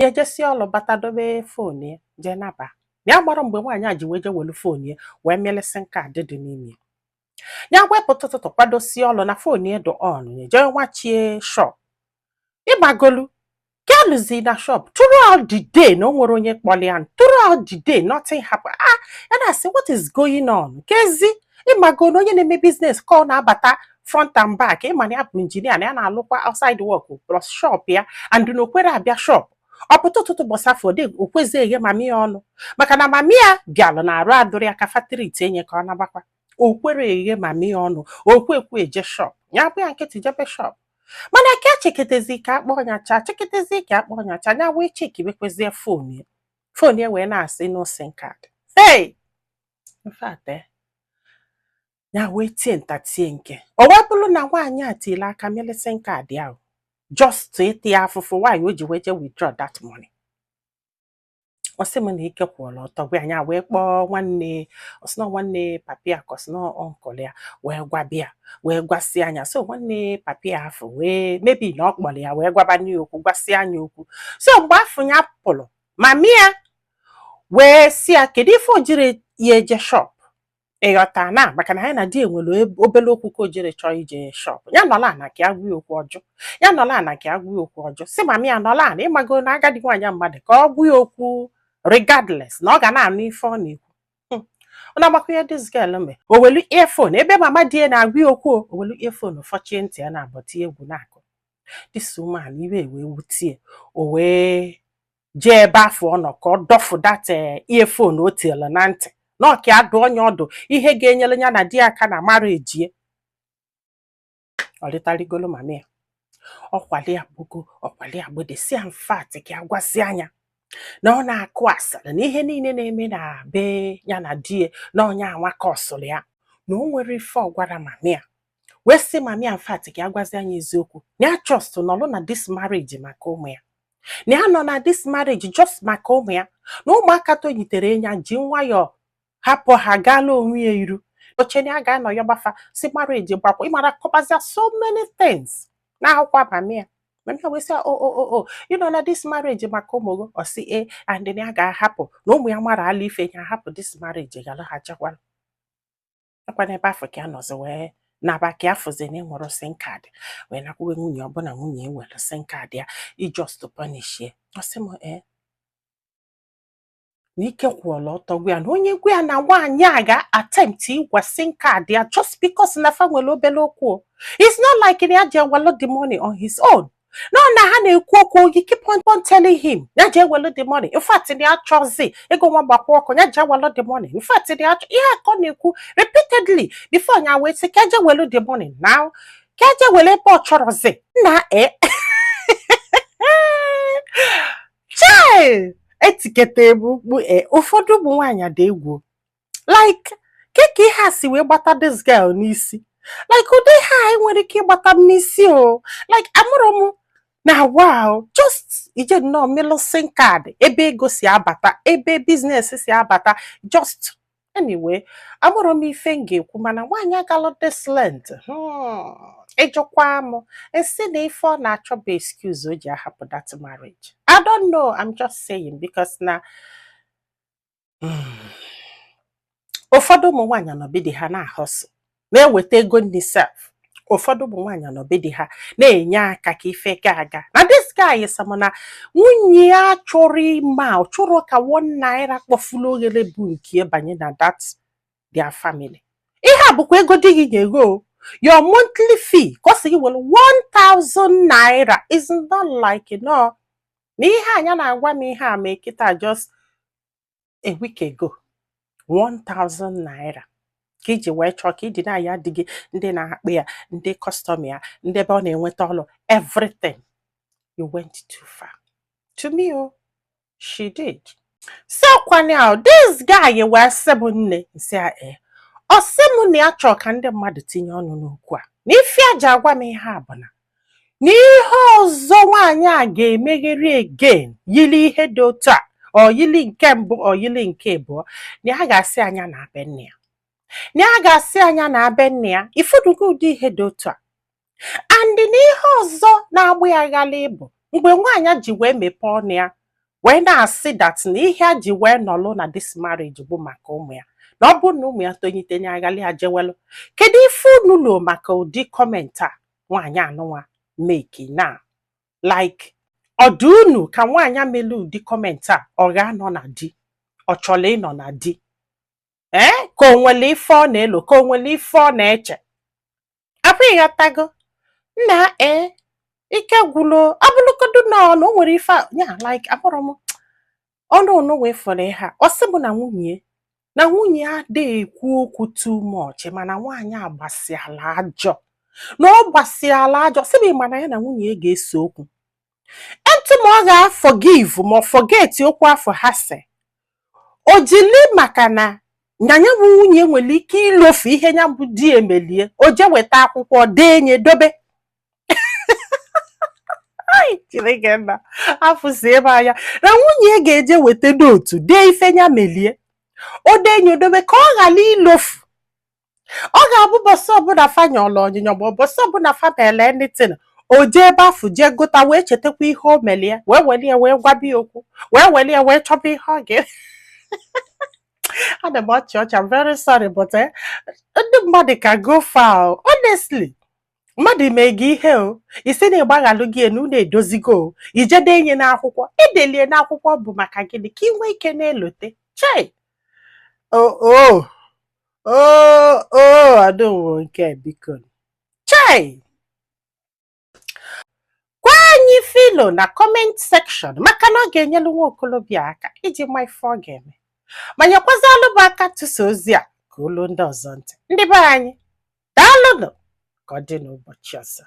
Ya ejesi ọlụ bata, dobe phone ya, jee naba. Ya gbara mgbe nwaanyị a ji wee jee welu phone ya wee mele SIM card dị n'ime ya, wepụta ụtụtụ kwadosie ọlụ na phone ya dị on. Ya jee nwachie shop ịgbagolu ka alụzi na shop throughout the day na o nwere onye kpọrọ ya. Throughout the day, nothing happen. Ah, ya na-asị, "What is going on?" Kezi ịmago na onye na-eme business ka ọ na-abata front and back, ịma na ya bụ engineer, na ya na-alụkwa outside work plus shop ya, and na okwere abịa shop. Ọ pụta ụtụtụ bọsafọ de okwezi eghe mami ya ọnụ, maka na mami ya bịalụ na arụ adụrụ ya ka fatriti enye ka ọ nabakwa. Okwere eghe mami ya ọnụ, okwekwu eje shop. Ya bụ ya nkịtị jebe shop, mana ka echeketezi ka akpọ ọnyacha, cheketezi ka akpọ ọnyacha, ya wee chekibekwezie phone ya, phone ya wee na-asị no SIM card. Hey, in fact, ya wee tie nta tie nke o wee bụrụ na nwaanyị a tiri aka mele SIM card ahụ just to ịta ya afụfụ. Nwaanyị o ji wee jee withdraw that money. Ọ sị m na ike kwụọla ọtọ gwa ya, wee kpọọ nwanne, ọ sị na nwanne papi ya, ka ọ sị na uncle ya, wee gwa bịa wee gwasị anya. So nwanne papi ya afọ wee mebi na ọ kpọrọ ya wee gwaba ya okwu, gwasị anya okwu. So mgbe afọ ya pụrụ, mami ya wee sị ya kedu ife o jiri ya eje shop, ịghọta na maka na anyị na di enwere obere okwu ka o jere chọọ ije shop. Ya nọla ana ka ya gwa ya okwu ọjọọ, ya nọla ana ka ya gwa ya okwu ọjọọ, si mami ya nọla ana, ịmago na agadi nwaanyị mmadụ ka ọ gwa ya okwu regardless na ọ ga na-anụ ife ọ na-ekwu. Ọ na-agbakwa this girl me o welu earphone ebe mama di ya na-agwa ya okwu, o welu earphone fọchie ntị ya na-abọ, tie egwu na-akụ. This woman, iwe wee wutie, o wee jee ebe afọ ọ nọ ka ọ dọfụ that earphone o tiela na ntị, na ọ ka adụ onye ọdụ ihe ga-enyere ya na di ya aka na mara ejie. Ọ rịtarigolo mama ya, ọkwali agbogo, ọkwali agbede, si ya mfat ka ya gwasị anya na ọ na-akụ asịrị na ihe niile na-eme na be ya na di ya, na onye anwa ka ọsụrụ ya, na o nwere ife ọ gwara mami ya, wee sị mami ya mfat ka ya gwazi anya eziokwu, na ya just nọrọ na this marriage maka ụmụ ya, na ya nọ na this marriage just maka ụmụ ya, na ụmụaka tolitere ya ji nwayọọ hapụ ha gaala onwe ya iru oche, na ya ga-anọ ya gbafa si marriage gbakwa. Ịmara kọbazia so many things na akwụkwọ mami ya. Mami ya wee sị, "O o o o, ị nọ na this marriage maka ụmụ gị?" Ọ sị e, and na ya ga-ahapụ na ụmụ ya mara ala ife ya ahapụ this marriage gara ha chekwara akwa n'ebe afọ ka ya nọzi wee naba ka afọzi na enwere SIM card, wee nakwuwe nwunye ọbụna nwunye ewere SIM card ya i just punish ya. Ọ sị m ee, na ike kwụọla ọtọ gwa ya na onye gwa ya na nwaanyị a ga-attempt ịgwa SIM card ya just because na fa nwere obere okwu o. It's not like na ya ji ewelu the money on his own, no, na ha na-ekwu okwu, you keep on telling him ya ji ewelu the money. In fact, na ya chọzi ego nwa gbakwa ọkụ, ya ji ewelu the money. In fact, na ya chọ ihe akọ na-ekwu repeatedly before ya wee sị ka eje welu the money now, ka eje were ebe ọ chọrọzi na e chee etiketa egbukpu e. Ụfọdụ ụmụ nwaanyị dị egwu, like ke ka ihe a si wee gbata this girl n'isi, like ụdị ihe a nwere ike ịgbata m n'isi o. Like amụrụ m na wow, just ije nnọọ melụ SIM card ebe ego si abata, ebe business si abata. Just anyway, amụrụ m ife m ga-ekwu, mana nwaanyị agalụ this length, ịjụkwa m esi na ife ọ na-achọ bụ excuse o ji ahapụ that marriage. I don't know, I'm just saying, because na ụfọdụ ụmụ nwaanyị nọbidi ha na-ahọsụ na-eweta ego nri sef. Ụfọdụ ụmụ nwaanyị nọbe di ha na-enye aka ka ife ga aga. Na this guy sị m na nwunye ya chọrọ ime a, ọ chọrọ ka ₦1 kpọfulu oghere bụ nke banye na that their family. Ihe a bụkwa ego di gị ga-ego o. Your monthly fee ka ọ sị gị were ₦1000 is not like no na ihe anya na-agwa m ihe a ma kịta just a week ago, ₦1000 ka iji wee chọọ ka iji na-aya di gị, ndị na-akpụ ya, ndị customer ya, ndị ebe ọ na-enweta ọrụ, everything. You went too far to me o. She did so kwana. This guy wee sị m nne nsị a ee, ọ sị m na ya chọọ ka ndị mmadụ tinye ọnụ n'okwu a, na ife a ji agwa m ihe a bụ na n'ihe ọzọ nwaanyị a ga-emegheri again yili ihe dị otu a, ọ yili nke mbụ, ọ yili nke abụọ, na ya ga-asị anya na be nne ya, na ya ga-asị anya na be nne ya ifudugo ụdị ihe dị otu a. And na ihe ọzọ na-agbụ ya ghala ịbụ mgbe nwaanyị ji wee mepee ọnụ ya. Wee na-asị that na ihe a ji wee nọlụ na this marriage bụ maka ụmụ ya, na ọ bụrụ na ụmụ ya tonyite nye aghalị ya jewelụ. Kedu ife unu lo maka ụdị comment a nwaanyị anụnwa make na? Like, ọ dị unu ka nwaanyị melu ụdị comment a, ọ ga-anọ na di? Ọ chọrọ ịnọ na di? Ee, ka o nwere ife ọ na-elo, ka o nwere ife ọ na-eche? Afọ ịghọtago nna. Ee, ike gwụlo. Ọ bụrụgodu na ọ na o nwere ife ya, like, akpọrọ m ọnụ ụnụ wee fọrọ ihe a. Ọ sị m na nwunye adịghị ekwu okwu too much, mana nwaanyị a gbasiala ajọ, na ọ gbasiala ajọ. Sị m, mana ya na nwunye ya ga-ese okwu etu ma ọ ga-forgive ma ọ forget okwu afọ ha si o jili, maka na nya bụ nwunye nwere ike ilofu ihe ya bụ di emelie, o je weta akwụkwọ dee nye dobe. Ai, Chineke nna, afụsi ebe anya na nwunye ga-eje weta note dee ife ya melie, o dee nye dobe ka ọ ghara ilofu. Ọ ga-abụ bọsị ọbụla fanyọlụ onyinyo ma bọsị ọbụla fa mele anything, o jee ebe afụ jee gụta wee chetakwa ihe o melie, wee welie wee gwaba ya okwu, wee welie wee chọba ihe ọ ga. Ana m ọchị ọchị, I'm very sorry, but ndị mmadụ ka go far. Honestly, mmadụ mee gị ihe o isi na ịgbaghalụ gị na unu edozigo, o ijede enye n'akwụkwọ, edelie n'akwụkwọ bụ maka gịnị? Ka ị nwee ike na-elote. Chei, o o o o adịwo nke, biko, chei, gwa anyị filo na comment section, maka na ọ ga-enyelu nwa okolobịa aka iji ma ife ọ ga-eme, ma nyekwazalụ bụ aka tụsa ozi a ka olu ndị ọzọ ntị. Ndị be anyị, daalụnụ. Ka ọ dị n'ụbọchị ọzọ.